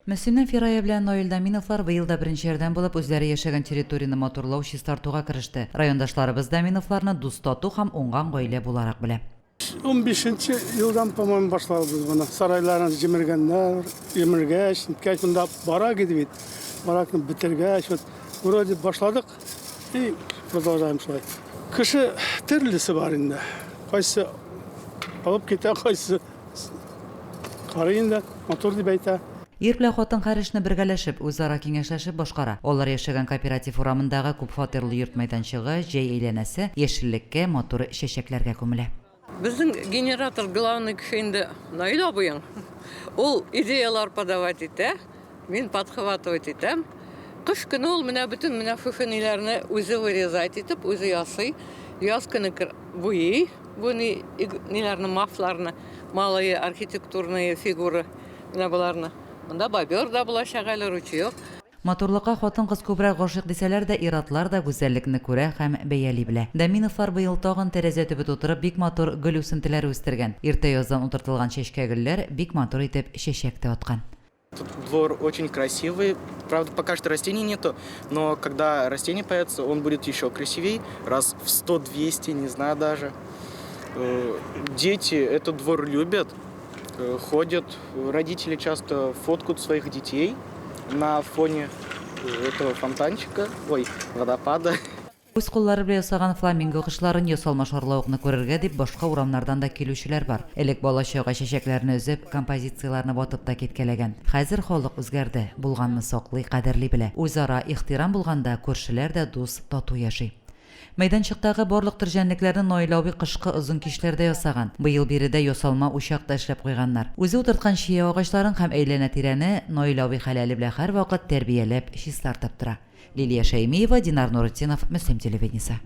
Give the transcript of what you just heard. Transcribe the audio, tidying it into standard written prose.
Мөслимнән Фирая белән Наил Даминовлар быел да беренчеләрдән булып үзләре яшәгән территорияне матурлау, чистартуга кереште. Райондашларыбыз Даминовларны дус-тату һәм уңган гаилә буларак белә. Унбишенче елдан, по-моему, башладык без моны. Сарайларын җимергәннәр, җимергәч, ниткәч, монда барак иде бит. Баракны бетергәч, вот, вроде башладык и продолжаем шулай. Кеше төрлесе бар инде. Кайсы алып китә, кайсы Карый инде, матур дип әйтә. Ир белән хатын һәр эшне бергәләшеп, үзара киңәшләшеп башкара. Алар яшәгән Кооператив урамындагы күпфатирлы йорт мәйданчыгы җәй әйләнәсе яшеллеккә, матур чәчәкләргә күмелә. Безнең генератор главный кеше инде Наил абыең. Ул идеялар подавать итә, мин подхватывать итәм. Кыш көне ул менә бөтен менә шушы ниләрне үзе вырезать итеп, үзе ясый. Яз көне буйый. Бу ни, ниләрне, мафларны, малые архитектурные фигуры, менә боларны. Монда бобер да булачак әле, ручеек. Матурлыкка хатын-кыз күбрәк гашыйк дисәләр дә, ир-атлар да гүзәллекне күрә һәм бәяли белә. Дәминовлар быел тагын тәрәзә төбе тутырып бик матур гөл үсентеләре үстергән. Иртә яздан утыртылган чәчкә-гөлләр бик матур итеп чәчәк тә аткан. Тут двор очень красивый. Правда, пока что растений нету, но когда растения появятся, он будет еще красивей. Раз в 100-200, не знаю даже. Э, дети этот двор любят, э, ходят. Родители часто фоткают своих детей на фоне э, этого фонтанчика, ой, водопада. Үз куллары белән ясаган фламинго кошларын, ясалма шарлавыкны күрергә дип башка урамнардан да килүчеләр бар. Элек бала-чага чәчәкләрне өзеп, композицияләрне ватып та киткәләгән. Хәзер халык үзгәрде, булганны саклый, кадерли белә. Үзара ихтирам булганда, күршеләр дә дус, тату яши. Мәйданчыктагы барлык төр җәнлекләрне Наил абый кышкы озын кичләрдә ясаган. Быел биредә ясалма учак та эшләп куйганнар. Үзе утырткан чия агачларын һәм әйләнә-тирәне Наил абый хәләле белән һәрвакыт тәрбияләп, чистартып тора. Лилия Шәймиева, Динар Нуретдинов, Мөслим телевидениесе.